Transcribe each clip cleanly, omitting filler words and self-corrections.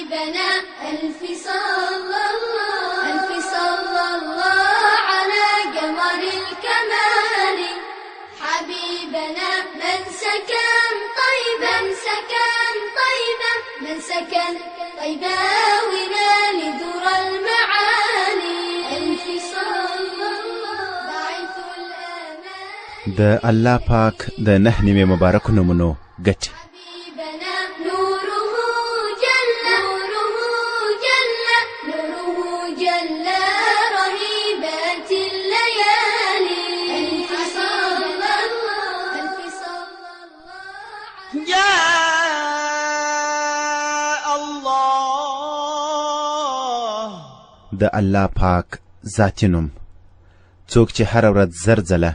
حبيبنا ألف صلى الله، ألف صلى الله على قمر الكمال. حبيبنا من سكن طيبة، من سكن طيبة، من سكن طيبة ونال درى المعالي. ألف صلى الله باعث الأمان. د الله پاک د 99 مبارکو نومونو ګټې. حبيبنا نوره جل، نوره جل، نوره جل رهيبات الليالي. ألف صلى الله، ألف صلى الله يا الله. د الله پاک ذاتي نوم. څوک چې هره ورځ 1000 ځله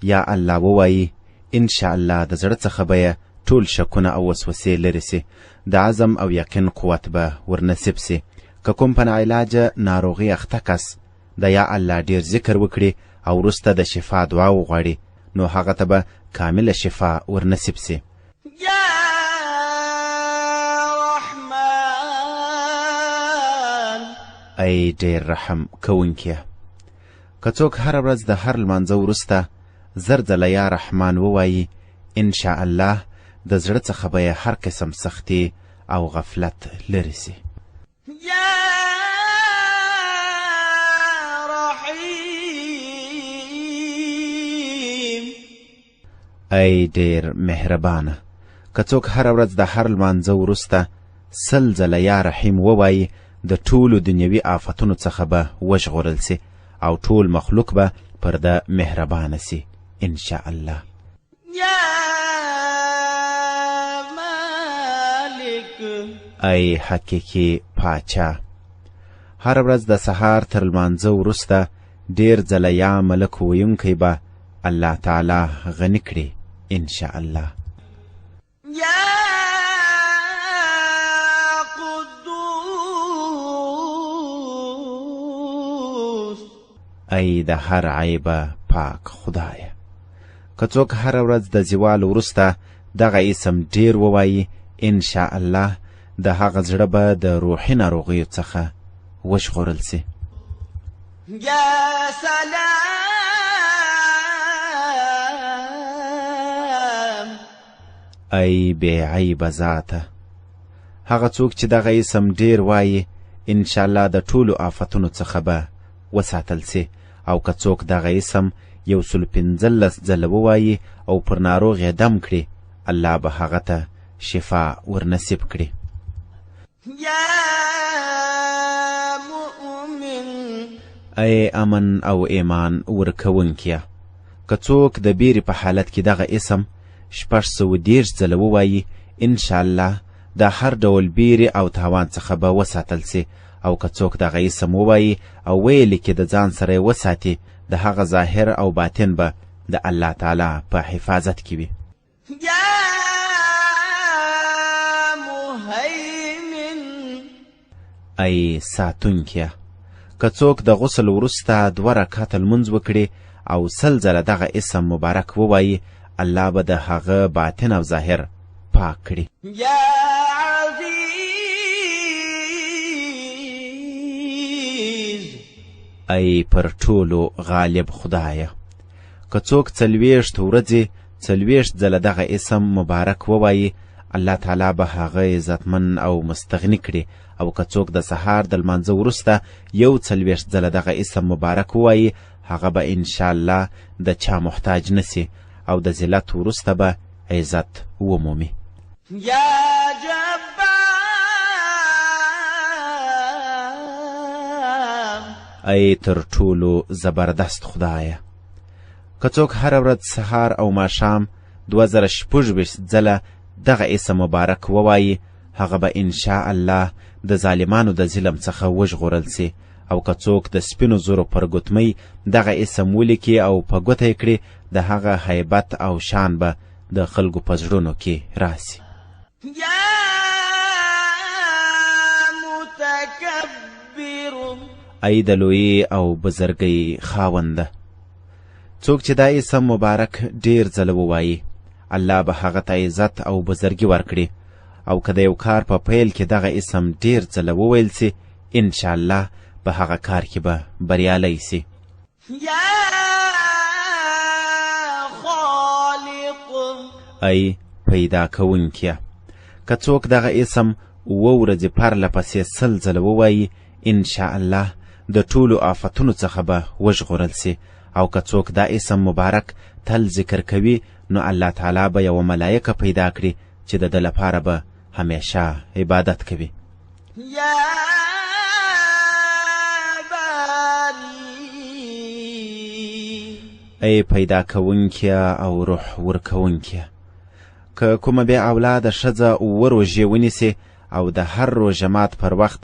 یا الله ووایي، ان شاء الله د زړه څخه به یې ټول شکونه او وسوسې لرې سي، د عزم او یقین قوت به ورنصیب سي. که کوم په ناعلاجه ناروغي اخته کس د یا الله ډېر ذکر وکړي او وروسته د شفا دعا وغواړي، نو هغه ته به کامله شفا ورنصیب سي. يا رحمن. ای ډېر رحم کوونکیه، که څوک هره ورځ د هر لمانځه وروسته 1000 ځله یا رحمان ووایي، ان شاء الله د زړه څخه به یې هر قسم سختي او غفلت لرې سي. يا رحيم. ای ډېر مهربانه، که څوک هره ورځ د هر لمانځه وروسته 100 ځله یا رحیم ووایي، د ټولو دنیوي آفتونو څخه به وژغورل سي او ټول مخلوق به پر ده مهربانه سي ان شاء الله. يا مالك. ای حقیقي پاچا، هره ورځ د سهار تر لمانځه وروسته ډېر ځله یا ملک ویونکی به الله تعالی غني کړي ان شاء الله. يا قدوس. ای د هر عیبه پاک خدایه، که څوک هره ورځ د زوال وروسته دغه اسم ډېر ووایي، ان شاء الله د هغه زړه به د روحي ناروغیو څخه وژغورل سي. يا سلام. ای بې عیبه ذاته، هغه څوک چې دغه اسم ډېر وایي، ان شاء الله د ټولو آفتونو څخه به وساتل سي. او که څوک دغه اسم 115 ځله ووایي او پر ناروغ یې دم کړي، الله به هغه ته شفا ورنصیب کړي. يا مؤمن. ای امن او ایمان ورکوونکیه، که څوک د بیرې په حالت کې دغه اسم 630 ځله ووایي، ان شاء الله د هر ډول بیرې او تاوان څخه به وساتل سي. او که څوک دغه اسم ووایي او ویې لیکي د ځان سره یې وساتي، د هغه ظاهر او باطن به د الله تعالی په حفاظت کې وي. يا مهيمن. ای ساتونکیه، که څوک د غسل وروسته 2 رکعته لمونځ وکړي او 100 ځله دغه اسم مبارک ووایي، الله به د هغه باطن او ظاهر پاک کړي. يا عزيز. ای پر ټولو غالب خدایه، که څوک 40 ورځې 40 ځله دغه اسم مبارک ووایي، الله تعالی به هغه عزتمن او مستغني کړي. او که څوک د سهار د لمانځه وروسته 41 ځله دغه اسم مبارک ووایي، هغه به انشاءالله د چا محتاج نه سي او د ذلت وروسته به عزت ومومي. يا جبار. ای تر ټولو زبردست خدایه، که څوک هره ورځ سهار او ماښام 2026 ځله دغه اسم مبارک ووایي، هغه به انشاء الله د ظالمانو د ظلم څخه وژغورل سي. او که څوک د سپینو زرو پر ګوتمۍ دغه اسم ولیکي او په ګوته یې کړي، د هغه هیبت او شان به د خلکو په زړونو کې راسي. يا متکبر. ای د لویې او بزرګۍ خاونده، څوک چې دا اسم مبارک ډېر ځله ووایي، الله به هغه ته عزت او بزرګي ورکړي. او که د یو کار په پیل کې دغه اسم ډیر ځله وویل سي، انشاءالله په هغه کار کې به بریالی سي. یا خالق. ای پیدا کوونکیه، که څوک دغه اسم اووه ورځې پرله پسې 100 ځله ووایي، انشاءالله د ټولو آفتونو څخه به وژغورل سي. او که څوک دا اسم مبارک تل ذکر کوي، نو الله تعالی به یوه ملایکه پیدا کړي چې د ده لپاره به همیشه عبادت کوي. یا باری. ای پیدا کوونکیه او روح ورکوونکیه، که کومه بې اولاده ښځه 7 روژې ونیسي او د هر روژه مات پر وخت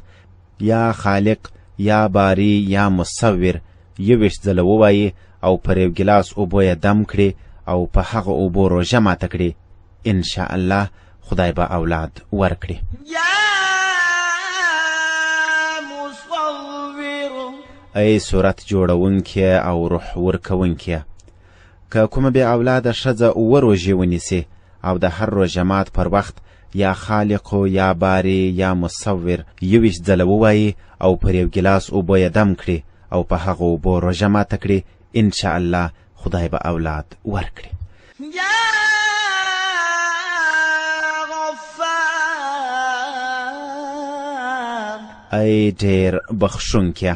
یا خالق یا باری یا مصور 21 ځله ووایي او پر یو ګیلاس اوبو یې دم کړي او په هغه اوبو روژه ماته کړي، انشاءالله خدای به اولاد ورکړي. یا مصور. ای صورت جوړونکې او روح ورکوونکې، که کومه بې اولاده ښځه 7 روژې ونیسي او د هر روژه مات پر وخت یا خالق یا باری یا مصور 21 ځله ووایي او پر یو ګیلاس اوبو یې دم کړي او په هغه اوبو روژه ماته کړي، انشاءالله خدای به اولاد ورکړي. یا غفار. ای ډېر بخښونکیه،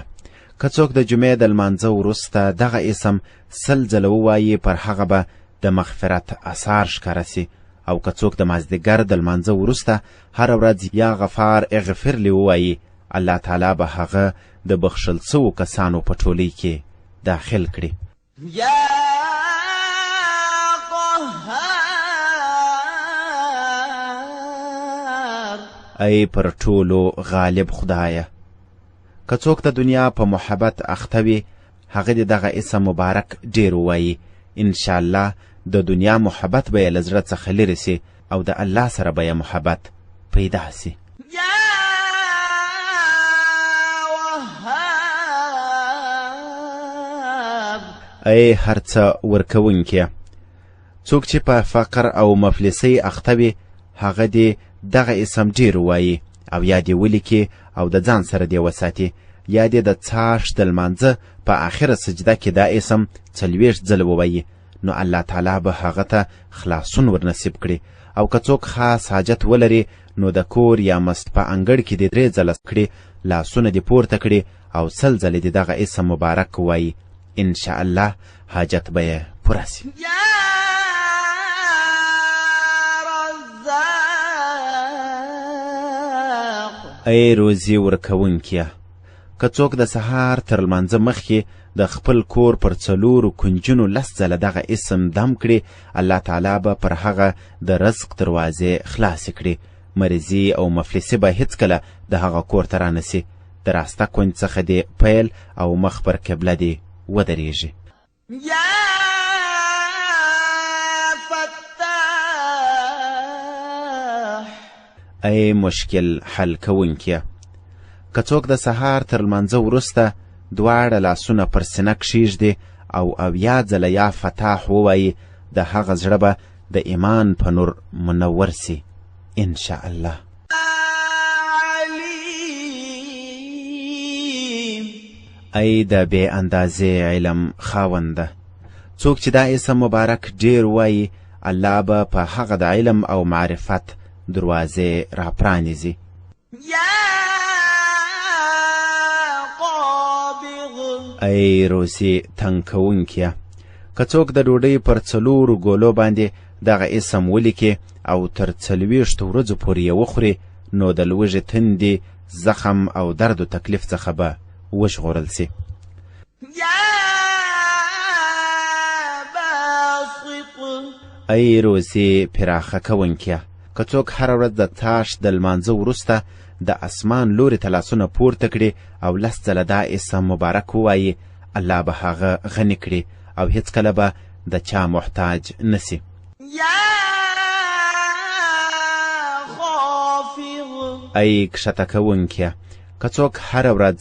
که څوک د جمعې د لمانځه وروسته دغه اسم 100 ځله ووایي، پر هغه به د مغفرت اثار ښکاره سي. او که څوک د مازدیګر د لمانځه وروسته هره ورځ یا غفار اغفر لي ووایي، الله تعالی به هغه د بخښل سوو کسانو په ټولۍ کې داخل کړي. یا قهار. ای پر ټولو غالب خدایه، که څوک د دنیا په محبت اخته وي، هغه دې دغه اسم مبارک ډېر ووایي، انشاءالله د دنیا محبت به یې له زړه څخه لرې سي او د الله سره به یې محبت پیدا سي. یا وهاب. ای هر څه ورکوونکیه، څوک چې په فقر او مفلسۍ اخته وي، هغه دې دغه اسم ډېر ووایي او یا دې ولیکي او د ځان سره دې وساتي، یا دې د څاښت د لمانځه په آخره سجده کې دا اسم 40 ځله ووایي، نو الله تعالی به هغه ته خلاصون ورنصیب کړي. او که څوک خاص حاجت ولري، نو د کور یا مسجد په انګړ کې دې 3 ځله کړي، لاسونه دې پورته کړي او 100 ځلې دې دغه اسم مبارک ووایي، انشاءالله حاجت به یې پوره سي. یا رزاق. ای روزي ورکوونکیه، که څوک د سهار تر لمانځه مخکې د خپل کور پر 4 کنجونو 10 ځله دغه اسم دم کړي، الله تعالی به پر هغه د رزق دروازې خلاصې کړي. مریضي او مفلسي به هیڅکله د هغه کور ته رانسي. د راسته کنج څخه دې پیل او مخ پر قبله دې ودرېږي. یا فتاح. ای مشکل حل کوونکیه، که څوک د سهار تر لمانځه وروسته دواړه لاسونه پر سینه کښېږدي او 70 ځله یا فتاح ووایي، د هغه زړه به د ایمان په نور منور سي انشاءالله. علیم. ای د بې اندازې علم خاونده، څوک چې دا اسم مبارک ډېر وایي، الله به په هغه د علم او معرفت دروازې راپرانیزي. یا قابض. ای روزي تنګ کوونکیه، که څوک د ډوډۍ پر 4 ګولو باندې دغه اسم ولیکي او تر 40 ورځو پورې یې وخوري، نو د لوږې تندې، زخم او درد و تکلیف څخه به وژغورل سي. یا باسط. ای روزي پراخه کوونکیه، که څوک هره ورځ د څاښت د لمانځه وروسته د اسمان لوري ته لاسونه پورته کړي او 10 ځله دا اسم مبارک ووایي، الله به هغه غني کړي او هیڅکله به د چا محتاج نه سي. یا خافض. ای کښته کوونکیه، که څوک هره ورځ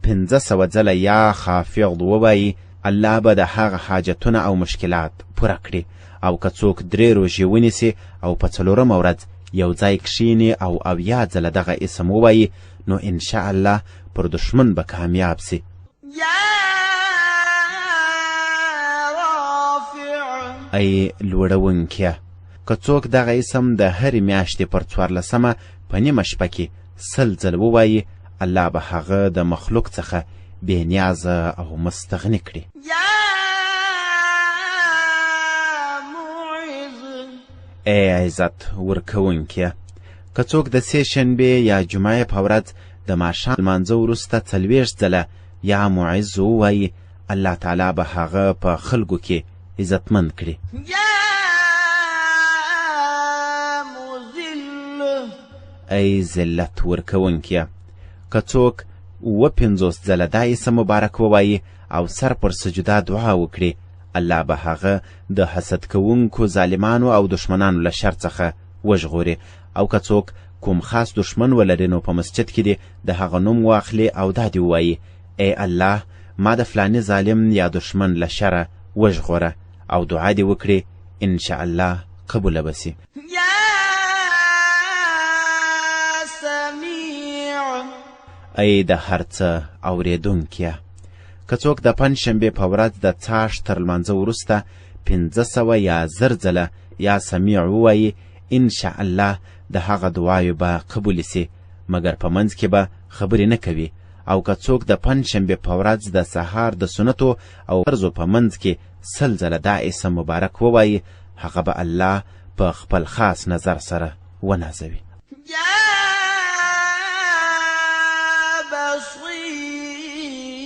500 ځله یا خافض ووایي، الله به د هغه حاجتونه او مشکلات پوره کړي. او که څوک 3 روژې ونیسي او په 4مه ورځ یو ځای کښېني او 70 ځله دغه اسم ووایي نو انشاءالله پر دښمن به کامیاب سي. یا رافع. ای لوړونکیه، که څوک دغه اسم د هرې میاشتې پر 14مه په نیمه شپه کې 100 ځل ووایي، الله به هغه د مخلوق څخه بې نیازه او مستغني کړي. یا معز. ای عزت ورکوونکیه، که څوک د سې شنبې یا جمعې په ورځ د ماښام لمانځه وروسته 40 ځله یا معز ووایي، الله تعالی به هغه په خلکو کې عزتمند کړي. یا مذل. ای ذلت ورکوونکیه، که څوک 57 ځله دا اسم مبارک ووایي او سر پر سجده دعا وکړي، الله به هغه د حسد کوونکو ظالمانو او دښمنانو له شر څخه وژغوري. او که څوک کوم خاص دښمن ولري نو په مسجد کې دې د هغه نوم واخلي او دا دې ووایي، ای الله، ما د فلاني ظالم یا دښمن له شره وژغوره، او دعا دې وکړي، انشاءالله قبوله به سي. یا سمیع. ای د هر څه اورېدونکیه، که څوک د پنجشنبې په ورځ د څاښت تر لمانځه وروسته 500 یا 1000 ځله یا سمیع ووایي، انشاءالله د هغه دعاوې به قبولې سي، مګر په منځ کې به خبرې نه کوي. او که څوک د پنجشنبې په ورځ د سهار د سنتو او فرضو په منځ کې 100 ځله دا اسم مبارک ووایي، هغه به الله په خپل خاص نظر سره ونازوي. یا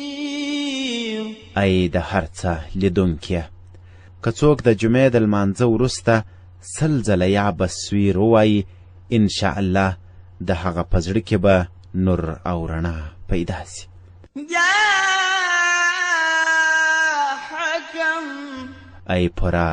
بصیر. ای د هر څه لیدونکیه، که څوک د جمعې د لمانځه وروسته 100 ځله یا بصیر ووایي، انشاءالله د هغه په زړه کې به نور او رڼا پیدا سي. یا حکم. ای پوره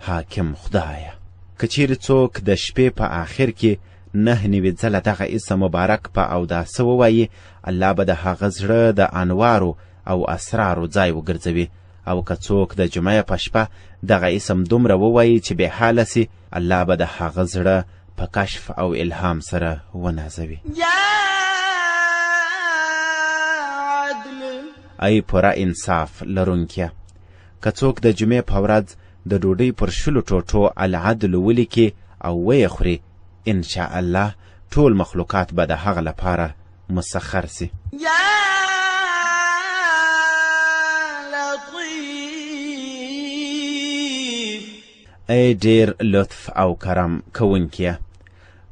حاکم خدایه، که چیرې څوک د شپې په آخر کې 99 ځله دغه اسم مبارک په اوداسه ووایي، الله به د هغه زړه د انوارو او اسرارو ځای وګرځوي. او که څوک د جمعې په شپه دغه اسم دومره ووایي چې بې حاله سي، الله به د هغه زړه په کشف او الهام سره ونازوي. یا عدل. ای پوره انصاف لرونکیه، که څوک د جمعې په ورځ د ډوډۍ پر 20 ټوټو العدل ولیکي او ویې خوري، انشاءالله ټول مخلوقات به د هغه لپاره مسخر سي. یا لطیف. ای ډېر لطف او کرم کوونکیه،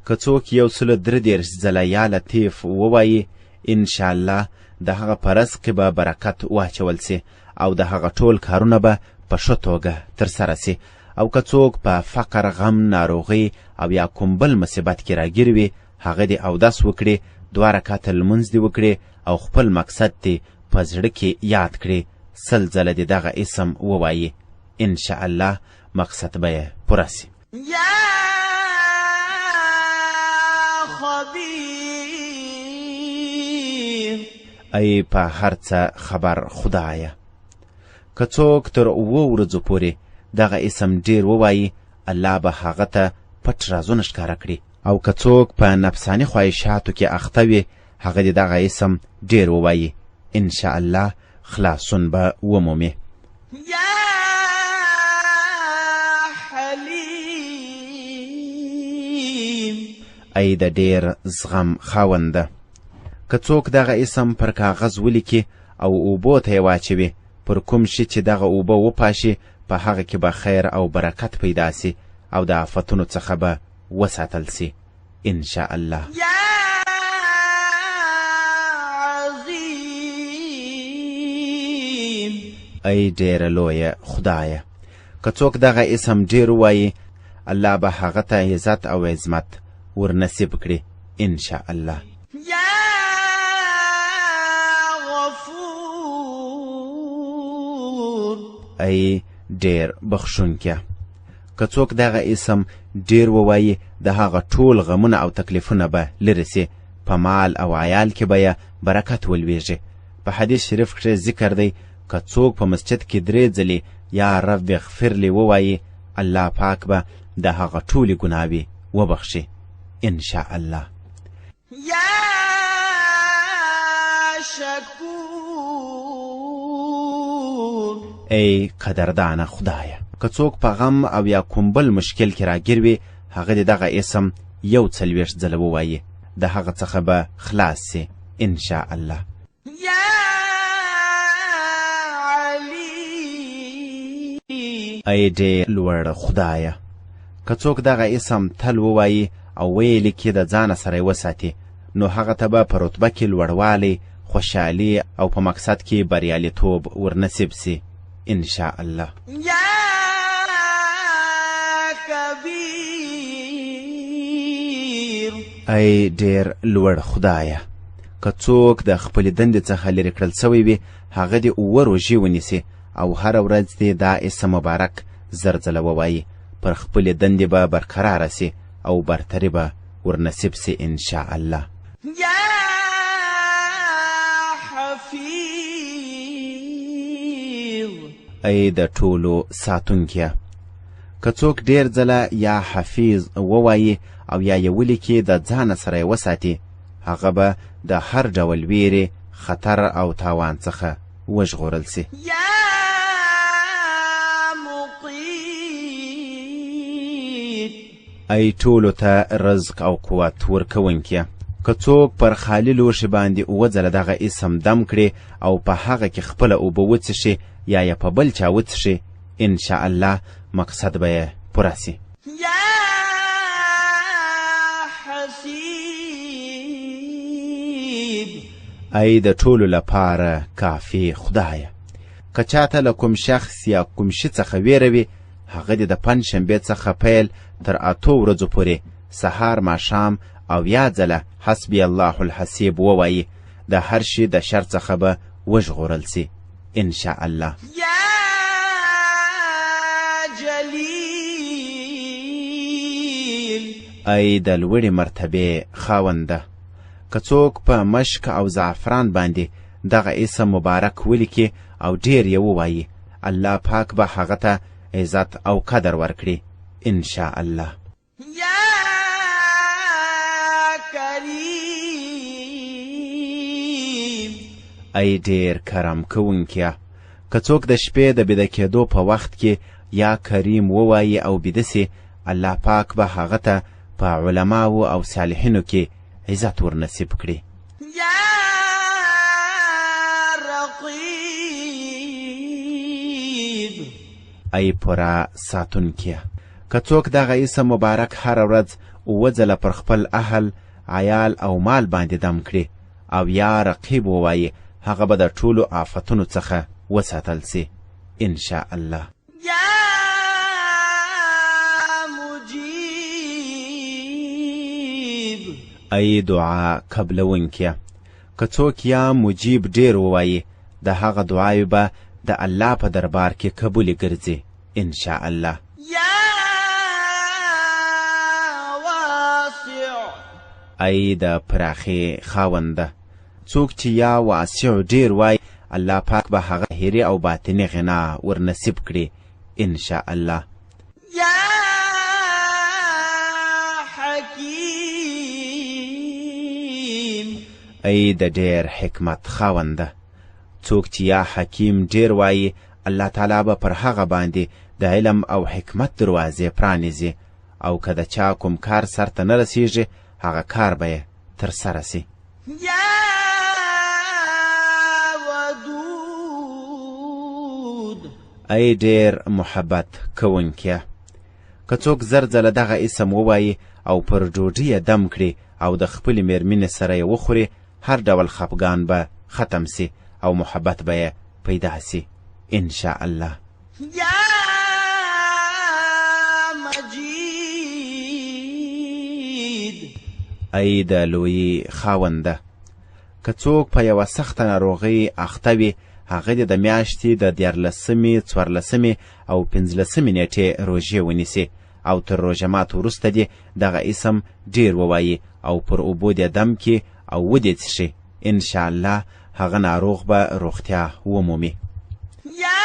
که څوک 133 ځله یا لطیف ووایي، انشاءالله د هغه په رزق کې به برکت واچول سي او د هغه ټول کارونه به په ښه توګه ترسره سي. او که څوک په فقر، غم، ناروغۍ او یا کوم بل مصیبت کې راګیر وي، هغه دې اودس وکړي، 2 رکعته لمونځ دې وکړي او خپل مقصد دې په زړه کې یاد کړي، 100 ځله دې دغه اسم ووایي، انشاءالله مقصد به یې پوره سي. یا خبیر. ای په هر څه خبر خدایه، که څوک تر 7 ورځو پورې دغه اسم ډېر ووایي، الله به هغه ته پټ رازونه ښکاره کړي. او که څوک په نفساني خواهشاتو کې اخته وي، هغه دې دغه اسم ډېر ووایي، انشاءالله خلاصون به ومومي. یا حلیم. ای د ډېر زغم خاونده، که څوک دغه اسم پر کاغذ ولیکي او اوبو ته یې واچوي، پر کوم شي چې دغه اوبه وپاشي، په هغه کې به خیر او برکت پیدا سي او د آفتونو څخه به وساتل سي، انشاءالله. یا عظیم. ای ډېره لویه خدایه، که څوک دغه اسم ډېر ووایي، الله به هغه ته عزت او عظمت ورنصیب کړي، انشاءالله. یا غفور. ای ډېر بخښونکیه، که څوک دغه اسم ډېر ووایي، د هغه ټول غمونه او تکلیفونه به لرې سي، په مال او عیال کې به یې برکت ولویږي. په حدیث شریف کښې ذکر دی، که څوک په مسجد کې 3 ځلې یا رب اغفر لي ووایي، الله پاک به د هغه ټولې ګناوې وبخښي، ان شاء الله. یا شکور. ای قدردانه خدایه، که څوک په غم او یا کوم بل مشکل کې راګیر وي، هغه دې دغه اسم 41 ځله ووایي، د هغه څخه به خلاص سي ان شاء الله. یا علی. ای ډېر لوړ خدایه، که څوک دغه اسم تل ووایي او ویې لیکي د ځانه سره یې وساتي، نو هغه ته به په رتبه کې لوړوالی، خوشحالي او په مقصد کې بریالیتوب ورنصیب سي ان شاء الله. یا کبیر. ای ډېر لوړ خدایه، که څوک د خپلې دندې څخه لرې کړل سوی وي، هغه دې 7 روژې ونیسي او هره ورځ دې دا اسم مبارک 1000 ځله ووایي، پر خپلې دندې به برقراره سي او برتري به ورنصیب سي ان شاء الله. یا حفیظ. ای د ټولو ساتونکیه، که څوک ډېر ځله یا حفیظ ووایي او یا یې ولیکي د ځانه سره یې وساتي، هغه به د هر ډول ویرې، خطر او تاوان څخه وژغورل سي. یا مقیت. ای ټولو ته رزق او قوت ورکوونکیه، که څوک پر خالي لوښي باندې 7 ځله دغه اسم دم کړي او په هغه کې خپله اوبه وڅښي یا یې په بل چا وڅښي، ان شاء الله مقصد به یې پوره سي. یا حسیب. ای د ټولو لپاره کافي خدایه، که چاته له کوم شخص یا کوم شي څخه ویره وي، هغه دې د پنجشنبې څخه پیل تر 8 ورځو پورې سهار ماښام او یا ځله حسبي الله الحسیب ووایي، د هر شي د شر څخه به وژغورل سي ان شاء الله. یا جلیل. ای د لوړې مرتبې خاونده، که څوک په مشک او زعفران باندې دغه اسم مبارک ولیکي او ډېر یې ووایي، الله پاک به هغه ته عزت او قدر ورکړي ان شاء الله. یا کریم. ای ډېر کرم کوونکیه، که څوک د شپې د بیده کېدو په وخت کې یا کریم ووایي او بیده سي، الله پاک به هغه ته په علماو او صالحینو کې عزت ورنصیب کړي. یا رقیب. ای پوره ساتونکیه، که څوک دغه اسم مبارک هره ورځ 7 ځله پر خپل اهل، عیال او مال باندې دم کړي او یا رقیب ووایي، هغه به د ټولو آفتونو څخه وساتل سي ان شاء الله. یا مجیب. ای دعا قبلونکیه، که څوک یا مجیب ډېر ووایي، د هغه دعاوې به د الله په دربار کې قبولې ګرځي ان شاء الله. یا واسع. ای د پراخې خاونده، څوک چې یا واسع ډېر وایي، الله پاک به هغه ظاهري او باطني غنا ورنصیب کړي ان شاء الله. یا حکیم. ای د ډېر حکمت خاونده، څوک چې یا حکیم ډېر وایي، الله تعالی به پر هغه باندې د علم او حکمت دروازې پرانیزي، او که د چا کوم کار سرته نه رسیږي، هغه کار به یې ترسره سي. یا ودود. ای ډېر محبت کوونکیه، که څوک 1000 ځله دغه اسم ووایي او پر ډوډۍ یې دم کړي او د خپلې مېرمنې سره یې وخوري، هر ډول خفګان به ختم سي او محبت به یې پیدا سي ان شاء الله. یا مجید. ای د لویي خاونده، که څوک په یوه سخته ناروغۍ اخته وي، هغه دې د میاشتې د 13مې، 14مې او 15مې نیټې روژې ونیسي او تر روژه مات وروسته دې دغه اسم ډېر ووایي او پر اوبو دې دم کړي او ودې څښي، ان شاء الله هغه ناروغ به روغتیا ومومي. یا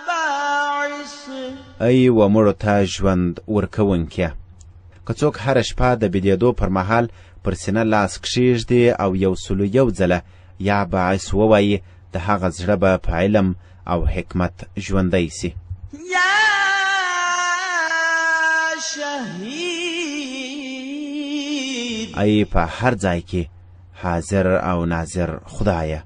باعث. ای و مړو ته ژوند ورکوونکیه، که څوک هره شپه د بیدېدو پر مهال پر سینه لاس کښېږدي او 101 ځله یا باعث ووایي، د هغه زړه به په علم او حکمت ژوندی سي. یا شهید. ای په هر ځای کې حاضر او ناظر خدایه،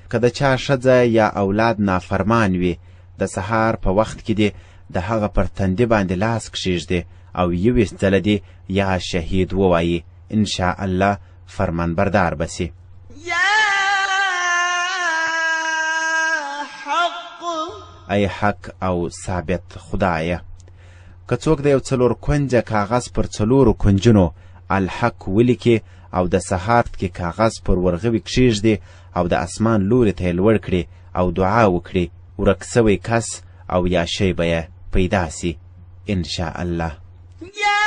که د چا ښځه یا اولاد نافرمان وي، د سهار په وخت کې دې د هغه پر تندي باندې لاس کښېږدي او 21 ځله دې یا شهید ووایي، ان شاء الله فرمانبردار به سي. یا حق. ای حق او ثابت خدایه، که څوک د یو 4 کنجه کاغذ پر 4 کنجونو الحق ولیکي او د سهار کې کاغذ پر ورغوي کښېږدي او د اسمان لوري ته یې لوړ کړي او دعا وکړي، ورک سوی کس او یا شی به یې پیدا سي ان شاء الله. یا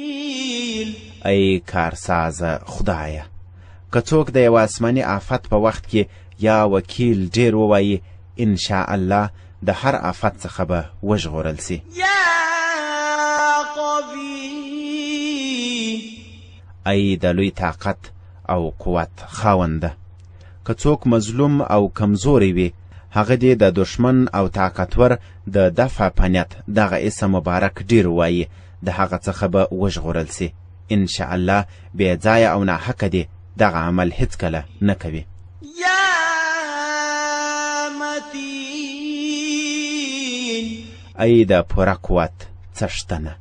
وکیل. ای کارسازه خدایه، که څوک د یوه آسماني آفت په وخت کې یا وکیل ډېر ووایي، ان شاء الله د هر آفت څخه به وژغورل سي. یا قوي. ای د لوی طاقت او قوت خاونده، که څوک مظلوم او کمزوری وي، هغه دې د دښمن او طاقتور د دفع په نیت دغه اسم مبارک ډېر ووایي، د هغه څخه به وژغورل سي. ان شاء الله بې ځایه او ناحقه دې دغه عمل هیڅکله نه کوي. یا متین. ای د پوره قوت څښتنه،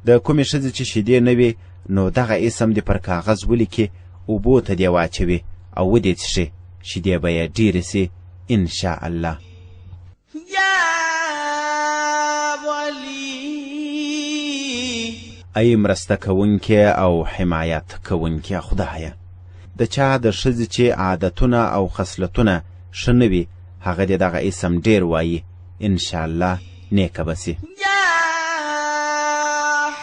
د کومې ښځې چې شیدې نه وي، نو دغه اسم دې پر کاغذ ولیکي، اوبو ته دې واچوي او ودې څښي، شیدې به یې ډېرې سي ان شاء الله. یا ولی. ای مرسته کوونکې او حمایت کوونکې خدایه، د چا د ښځې چې عادتونه او خصلتونه ښه نه وي، هغه دې دغه اسم ډېر وایي، ان شاء الله نیکه به سي. یا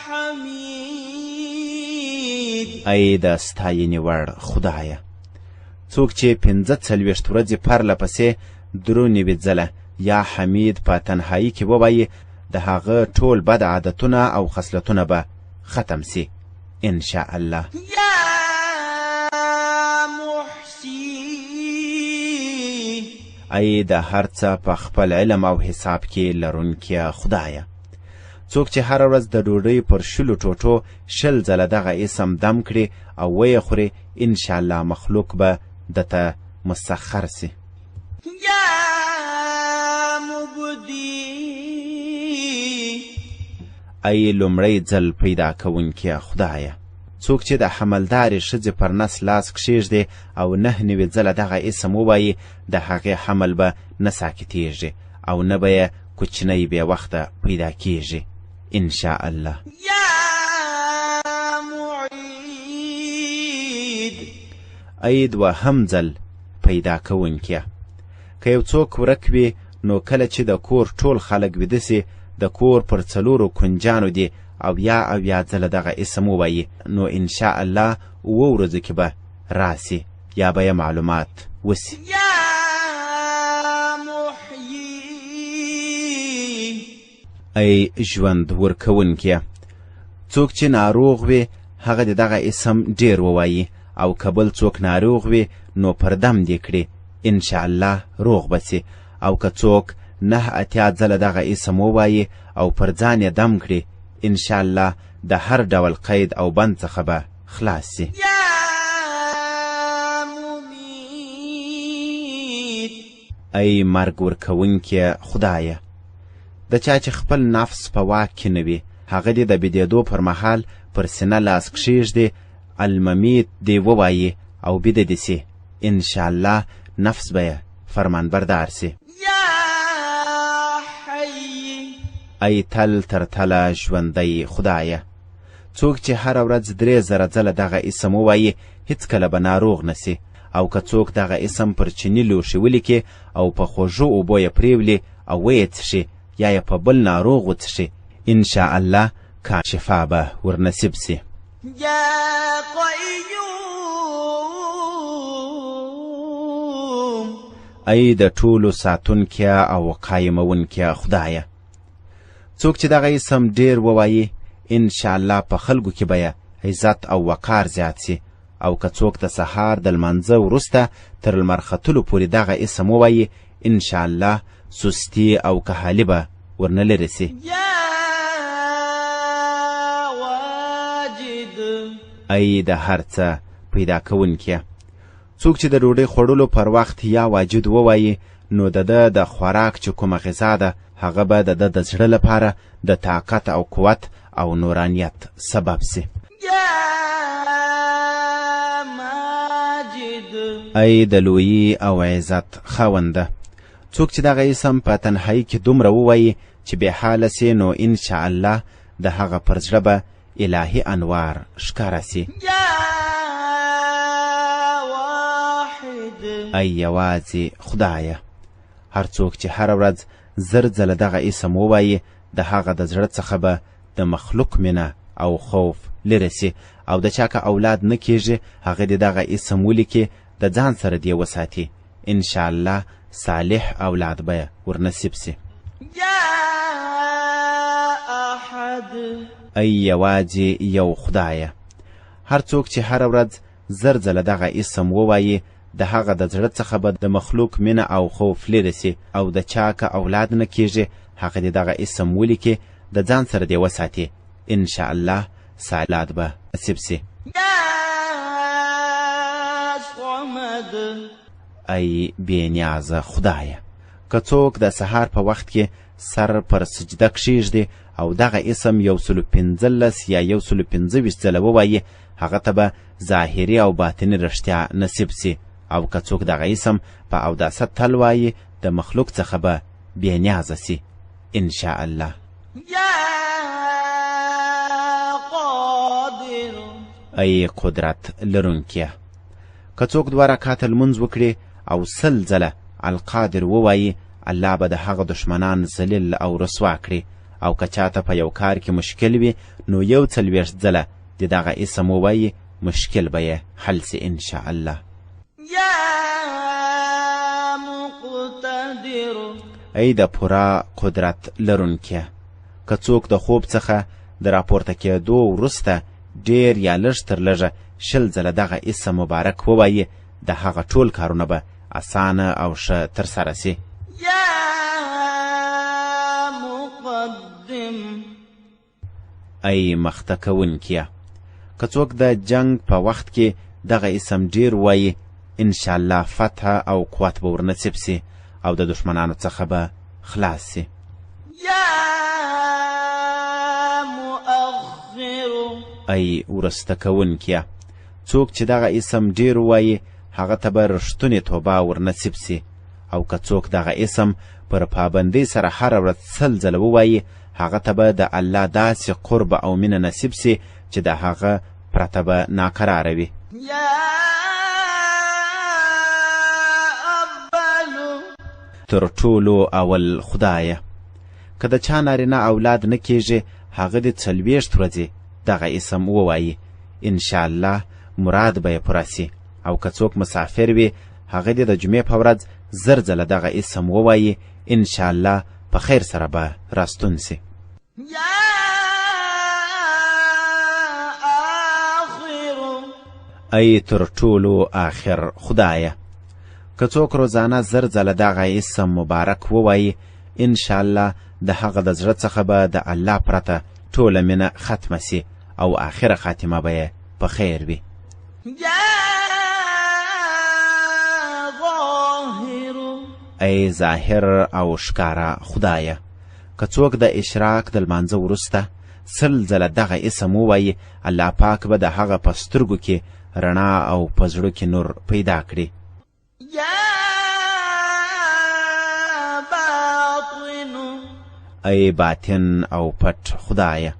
حمید. ای د ستاینې وړ خدایه، څوک چې 45 ورځې پرله پسې 93 ځله یا حمید په تنهایی کې ووایي، د هغه ټول بد عادتونه او خصلتونه به ختم سي ان شاء الله. یا محصي. ای د هر څه په خپل علم او حساب کې لرونکې خدایه، څوک چې هره ورځ د ډوډۍ پر 20 ټوټو 20 ځله دغه اسم دم کړي او ویې خوري، ان شاء الله مخلوق به ده ته مسخر سي. یا مبدي. ای لومړی ځل پیدا کوونکې خدایه، څوک چې د حملدارې ښځې پر نس لاس کښېږدي او 99 ځله دغه اسم ووایي، د هغې حمل به نه ساکتېږي او نه به یې کوچنی بې وخته پیدا کېږي ان شاء الله. یا معید. ای دوهم ځل پیدا کوونکې، که یو څوک ورک وي، نو کله چې د کور ټول خلک ویده سي، د کور پر 4 کنجانو دي او یا او یا ځله دغه اسم ووایي، نو ان شاء الله 7 ورځو کې به راسي یا به یې معلومات وسي. یا محیي. ای ژوند ورکوونکې، څوک چې ناروغ وي، هغه دې دغه اسم ډېر ووایي، او که بل څوک ناروغ وي، نو پر دم دې کړي، ان شاء الله روغ به سي. او که څوک 89 ځله دغه اسم ووایي او پر ځان یې دم کړي، ان شاء الله د هر ډول قید او بند څخه به خلاص سي. یا ممیت. ای مرګ ورکوونکې خدایه، د چا چې خپل نفس په واک کې نه وي، هغه دې د بیدېدو پر مهال پر سینه لاس کښېږدي، الممیت دې ووایي او بیده دې سي، ان شاء الله نفس به یې فرمانبردار سي. یا حی. ای تل تر تله ژوندی خدایه، څوک چې هره ورځ 3000 ځله دغه اسم ووایي، هیڅکله به ناروغ نه سي. او که څوک دغه اسم پر چیني لوښي ولیکي او په خوږو اوبو یې پرېولي او ویې څښي، یا یې په بل ناروغ وڅښي، ان شاء الله کا شفا به ورنصیب سي. یا قیوم. ای د ټولو ساتونکې او قایموونکې خدایه، څوک چې دغه اسم ډېر ووایي، ان شاءالله په خلکو کې به یې عزت او وقار زیات سي. او که څوک د سهار د لمانځه وروسته تر لمر ختلو پورې دغه اسم ووایي، ان شاءالله سستي او کهالي به ورنه لرې سي. ای د هر څه پیدا کوونکیه، څوک چې د ډوډۍ خوړلو پر وخت یا واجد ووایي، نو د ده د خوراک چې کومه غذا ده، هغه به د ده د زړه لپاره د طاقت او قوت او نورانیت سبب سي. ای د لویي او عزت خاونده، څوک چې دغه اسم په تنهایی کې دومره ووایي چې بې حاله سي، نو ان شاء الله د هغه پر زړه به الهي انوار ښکاره سي. ای یوازې خدایه، هر څوک چې هره ورځ 1000 ځله دغه اسم ووایي، د هغه د زړه څخه به د مخلوق مینه او خوف لرې سي. او د چا که اولاد نه کیږي، هغه دې دغه اسم ولیکي، د ځان سره دې وساتي، ان شاء الله صالح اولاد به ورنصیب سي. ای یوازې یو خدایه، هر څوک چې هره ورځ 1000 ځله دغه اسم ووایي، د هغه د زړه څخه به د مخلوق مینه او خوف لرې سي. او د چا که اولاد نه کیږي، هغه دې دغه اسم ولیکي، د ځان سره دې وساتي، ان شاء الله سالاد به نصیب سي. ای بې نیازه خدایه، که څوک د سهار په وخت کې سر پر سجده کښېږدي او دغه اسم 115 یا 125 ځله ووایي، هغه ته به ظاهري او باطني رښتیا نصیب سي. او که څوک دغه اسم په اوداسه تل وایي، د مخلوق څخه به بې نیازه سي، ان شاء الله. ای قدرت لرونکیه، که څوک 2 رکعته لمونځ وکړي او 100 ځله القادر ووایي، الله به د هغه دښمنان ذلیل او رسوا کړي. او که چاته په یو کار کې مشکل وي، نو 41 ځله دې دغه اسم ووایي، مشکل به یې حل سي، ان شاء الله. ای د پوره قدرت لرونکیه، که څوک د خوب څخه د راپورته کېدو وروسته ډېر یا لږ تر لږه 20 ځله دغه اسم مبارک ووایي، د هغه ټول کارونه به اسانه او ښه ترسره سي. ای مخته کوونکیه، که څوک د جنګ په وخت کې دغه اسم ډېر ووایي، ان شاء الله فتح او قوت به ورنصیب سي او د دښمنانو څخه به خلاص سي. ای ورسته کوونکیه، څوک چې دغه اسم ډېر ووایي، هغه ته به رښتونې توبه ورنصیب سي. او که څوک دغه اسم پر پابندۍ سره هره ورځ 100 ځله ووایي، هغه ته به د الله داسې قرب او مینه نصیب سي چې د هغه پرته به ناکراره وي. تر ټولو اول خدایه، که د چا نارینه اولاد نه کیږي، هغه دې 40 ورځې دغه اسم ووایي، ان شاء الله مراد به یې پوره سي. او که څوک مسافر وي، هغه دې د جمعې په ورځ 1000 ځله دغه اسم ووایي، ان شاء الله په خیر سره به راستون سي. ای تر ټولو آخر خدایه، که څوک روزانه 1000 ځله دغه اسم مبارک ووایي، ان شاء الله د هغه د زړه څخه به د الله پرته ټوله مینه ختمه سي او آخره خاتمه به یې په خیر وي. ای ظاهر او ښکاره خدایه، که څوک د اشراق د لمانځه وروسته 100 ځله دغه اسم ووایي، الله پاک به د هغه په سترګو کې رڼا او په زړه کې نور پیدا کړي. ای باطن او پټ خدایه،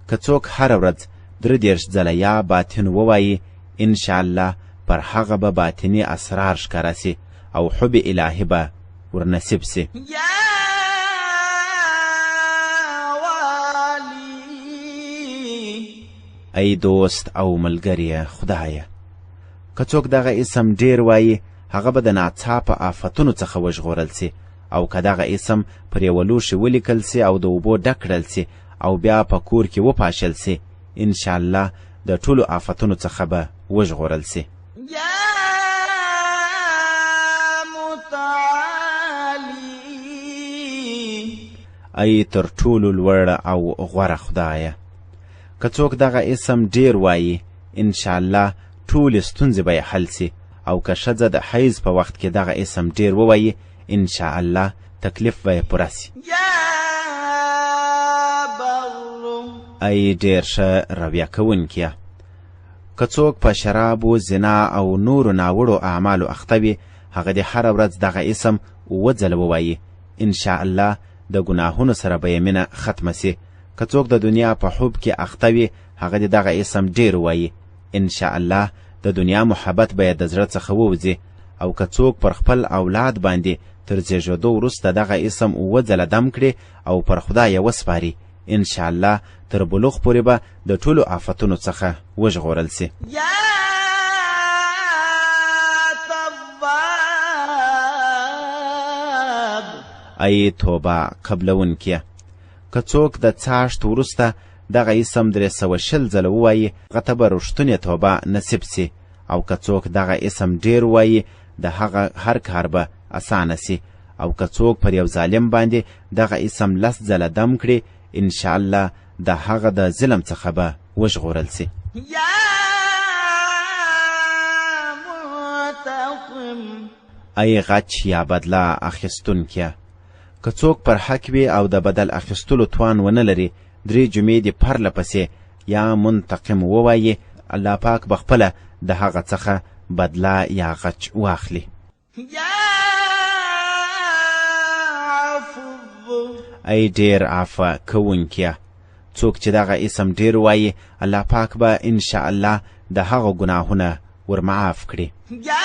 که څوک هره ورځ 33 ځله یا باطن ووایي، ان شاء الله پر هغه به باطني اسرار ښکاره سي او حب الهي به ورنصیب سي. ای دوست او ملګریه خدایه، که څوک دغه اسم ډېر وایي، هغه به د ناڅاپه آفتونو څخه وژغورل سي او که دغه اسم پر یوه لوښي ولیکل سي او د اوبو ډک کړل سي او بیا په کور کې وپاشل سي، ان شاء الله د ټولو آفتونو څخه به وژغورل سي. یا متعالی. ای تر ټولو لوړ او غوره خدایه! که څوک دغه اسم ډېر وایي، ان شاء الله ټولې ستونزې به یې حل سي او که ښځه د حیض په وخت کې دغه اسم ډېر ووایي، ان شاء الله تکلیف به یې پوره سي. یا بر. ای ډېر ښه رویه کوونکیه! که څوک په شرابو، زنا او نورو ناوړو اعمالو اخته وي، هغه دې هره ورځ دغه اسم اووه ځله ووایي، ان شاء الله د ګناهونو سره به یې مینه ختمه سي. که څوک د دنیا په حب کې اخته وي، هغه دې دغه اسم ډېر ووایي، ان شاء الله د دنیا محبت به یې د زړه څخه ووځي. او که څوک پر خپل اولاد باندې تر زېږېدو وروسته دغه اسم اووه ځله دم کړي او پر خدای یې وسپاري، ان شاء الله تر بلوغ پورې به د ټولو آفتونو څخه وژغورل سي. یا تواب. ای توبه قبلوونکیه! که څوک د څاښت وروسته دغه اسم 320 ځله ووایي، هغه ته به رښتونې توبه نصیب سي او که څوک دغه اسم ډېر ووایي، د هغه هر کار به اسانه سي او که څوک پر یو ظالم باندې دغه اسم لس ځله دم کړي، ان شاء الله د هغه د ظلم څخه به وژغورل سي. یا منتقم. ای غچ یا بدله اخیستونکیه! که څوک پر حق وي او د بدل اخیستلو توان ونه لري، درې جمعې دې پرله پسې یا منتقم ووایي، الله پاک به خپله د هغه څخه بدله یا غچ واخلي. یا عفو. ای ډېر عفو کوونکیه! څوک چې دغه اسم ډېر وایي، الله پاک به ان شاء الله د هغه ګناهونه ور معاف کړي. یا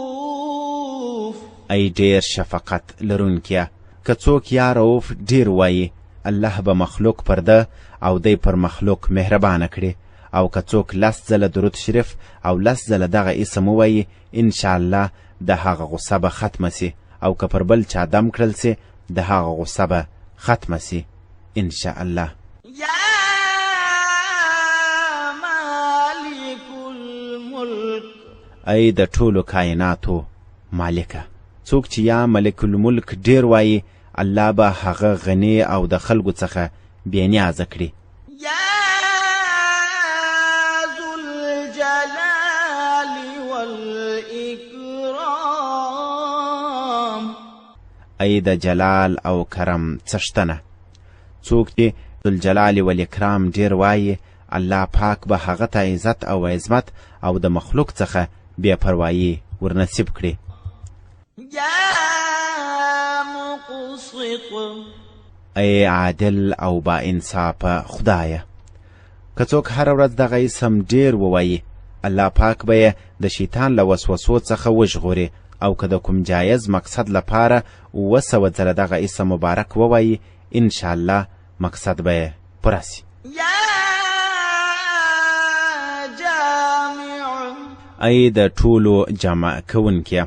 رؤوف. ای ډېر شفقت لرونکیه! که څوک یا رؤوف ډېر وایي، الله به مخلوق پر ده او دی پر مخلوق مهربانه کړي. او که څوک لس ځله درود شریف او لس ځله دغه اسم ووایي، ان شاء الله د هغه غصه به ختمه سي او که پر بل چا دم کړل سي، د هغه غصه به ختمه سي، ان شاء الله. یا مالک الملک. ای د ټولو کایناتو مالکه! څوک چې یا ملک الملک ډېر وایي، الله به هغه غني او د خلکو څخه بې نیازه کړي. یا ذو الجلال والإکرام. ای د جلال او کرم څښتنه! څوک چې ذوالجلال والاکرام ډېر وایي، الله پاک به هغه ته عزت او عظمت او د مخلوق څخه بې پروايي ورنصیب کړي. یا مقسط. ای عادل او با انصافه خدایه! که څوک هره ورځ دغه اسم ډېر ووایي، الله پاک به یې د شیطان له وسوسو څخه وژغوري او که د کوم جایز مقصد لپاره 700 ځله دغه اسم مبارک ووایي، ان شاء الله مقصد به یې پوره سي. یا جامع. ای د ټولو جمع کوونکیه!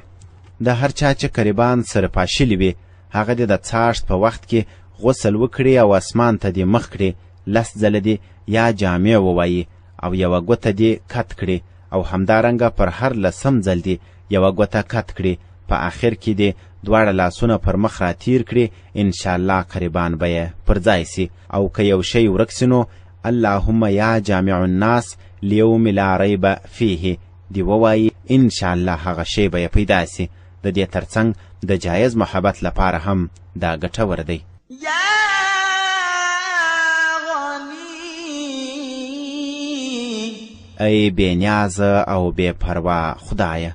د هر چا چې قریبان سره پاشلي وي، هغه دې د څاښت په وخت کې غسل وکړي او اسمان ته دې مخ کړي، لس ځله دې یا جامع ووایي او یوه ګوته دې کت کړي او همدارنګه پر هر لسم ځل دې یوه ګوته کت کړي، په آخر کې دې دواړه لاسونه پر مخ را تیر کړي، ان شاء الله قریبان به یې پر ځای سي او که یو شی ورک سي نو اللهم یا جامع الناس لیوم لا ریب فیه دې ووایي، ان شاء الله هغه شی به یې پیدا سي. د دې ترڅنګ د جایز محبت لپاره هم دا ګټور دی. یا غنی. ای بې نیازه او بې پروا خدایه!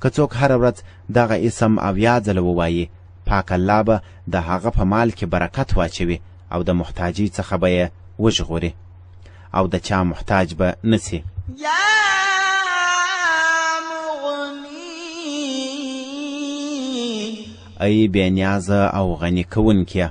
که څوک هره ورځ دغه اسم 70 ځله ووایي، پاک الله به د هغه په مال کې برکت واچوي او د محتاجۍ څخه به یې وژغوري او د چا محتاج به نه سي. یا مغنی. ای بې نیازه او غني کوونکیه!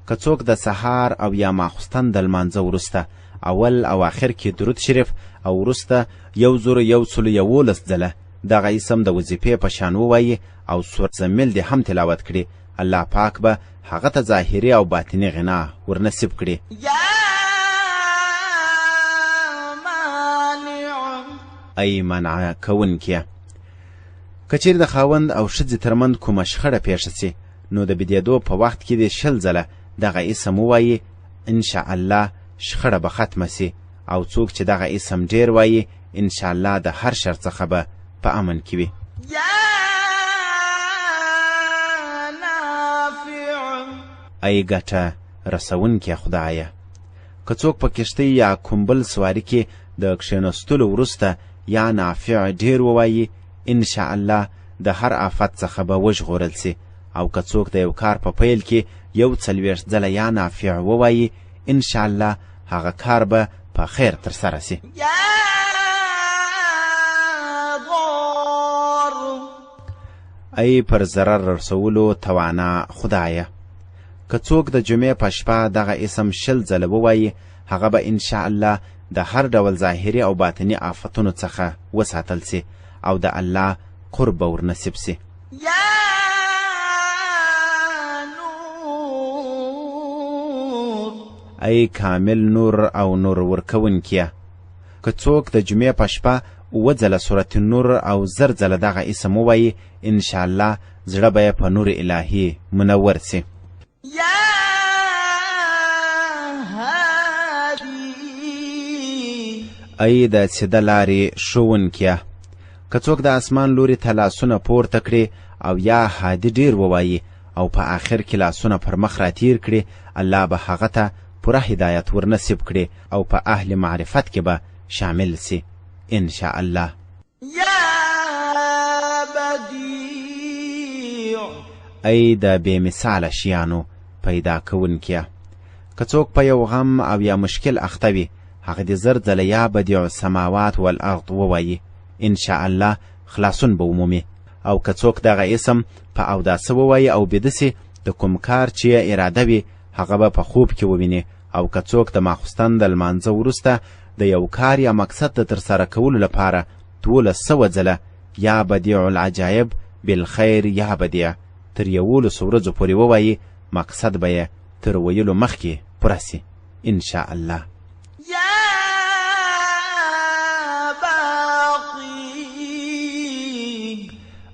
که څوک د سهار او یا ماخوستن د لمانځه وروسته اول او آخر کې درود شریف او وروسته 1111 ځله دغه اسم د وظیفې په شان ووایي او سورة زمل دې هم تلاوت کړي، الله پاک به هغه ته ظاهري او باطني غنا ورنصیب کړي. ای منع کوونکیه! که چیرې د خاوند او ښځې ترمنځ کومه شخړه پېښه سي، نو د بیدېدو په وخت کې دې 20 ځله دغه اسم ووایي، ان شاء الله شخړه به ختمه سي، او څوک چې دغه اسم ډېر وایي، ان شاء الله د هر شر څخه به په امن کې وي. ای ګټه رسوونکې خدایه! که څوک په کښتۍ یا کوم بل سواري کې د کښېنستلو وروسته یا نافع ډېر ووایي، ان شاء الله د هر آفت څخه به وژغورل سي، او که څوک د یو کار په پیل کې 41 ځله یا نافع ووایي، ان شاء الله هغه کار به په خیر ترسره سي. ای پر ضرر رسولو توانا خدایه! که څوک د جمعې په شپه دغه اسم 20 ځله ووایي، هغه به ان شاء الله د هر ډول ظاهري او باطني آفتونو څخه وساتل سي او د الله قرب به ورنصیب سي. ای کامل نور او نور ورکوونکیه! که څوک د جمعې په شپه 7 ځله سورة النور او 1000 ځله دغه اسم ووایي، ان شاء الله زړه به یې په نور الهي منور سي. ای د سیده لارې ښوونکیه! که څوک د اسمان لوري ته لاسونه پورته کړي او یا هادي ډېر ووایي او په آخر کې لاسونه پر مخ راتیر کړي، الله به هغه ته پوره هدایت ورنصیب کړي او په اهل معرفت کې به شامل سي، ان شاء الله. ای د بې مثاله شیانو پیدا کوونکیه! که څوک په یو غم او یا مشکل اخته وي، هغه دې 1000 ځله یا بدیع السماوات والارض ووایي، ان شاء الله خلاصون به ومومي. او که څوک دغه اسم په اوداسه ووایي او بیده سي، د کوم کار چې یې اراده وي هغه به په خوب کې وویني. او که څوک د ماخوستن د لمانځه وروسته د یو کار یا مقصد د ترسره کولو لپاره 1200 ځله یا بدیع العجایب بالخیر یا بدیع تر 11 ورځو پورې ووایي، مقصد به یې تر ویلو مخکې پوره سي، ان شاء الله.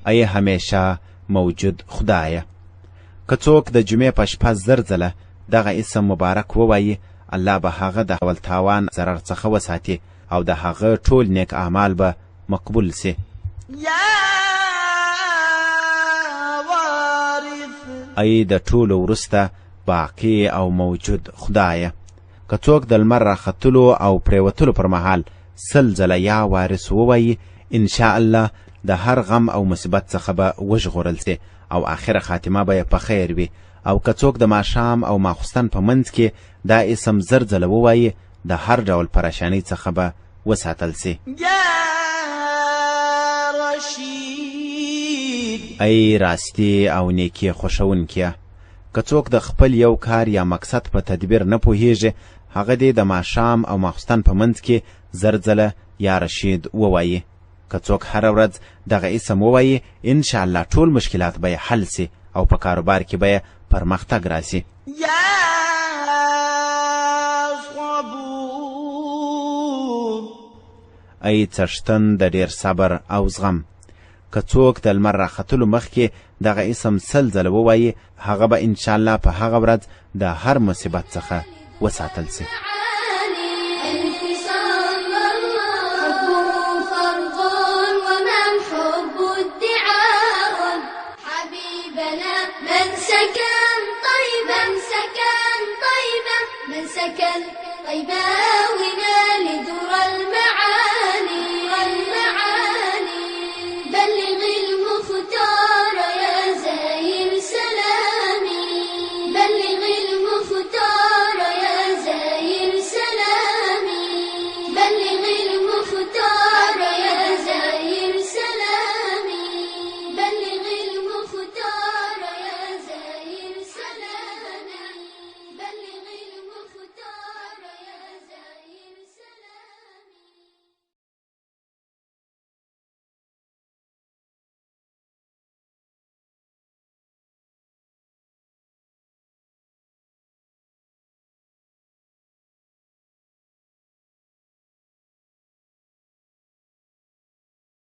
ای همیشه موجود خدایه! که څوک د جمعې په شپه 1000 ځله دغه اسم مبارک ووایي، الله به هغه د ډول تاوان ضرر څخه وساتي او د هغه ټول نیک اعمال به مقبول سي. ای د ټولو وروسته باقي او موجود خدایه! که څوک د لمر راختلو او پرېوتلو پر مهال 20 ځله یا وارث ووایي، ان شاء الله د هر غم او مصیبت څخه به وژغورل سي او آخره خاتمه به یې په خیر وي. او که څوک د ماښام او ماخوستن په منځ کې دا اسم 1000 ځله ووایي، د هر ډول پریشانۍ څخه به وساتل سي. ای راستي او نیکي خوښوونکیه! که څوک د خپل یو کار یا مقصد په تدبیر نه پوهیږي، هغه دې د ماښام او ماخوستن په منځ کې 1000 ځله یا رشید ووایي. که څوک هره ورځ دغه اسم ووایي، ان شاء الله ټول مشکلات به یې حل سي او په کاروبار کې به یې پرمختګ راسي. ای څښتن د ډېر صبر او زغم! که څوک د لمر راختلو مخکې دغه اسم 20 ځله ووایي، هغه به ان شاء الله په هغه ورځ د هر مصیبت څخه وساتل سي. من سكن طيبة من سكن طيبة.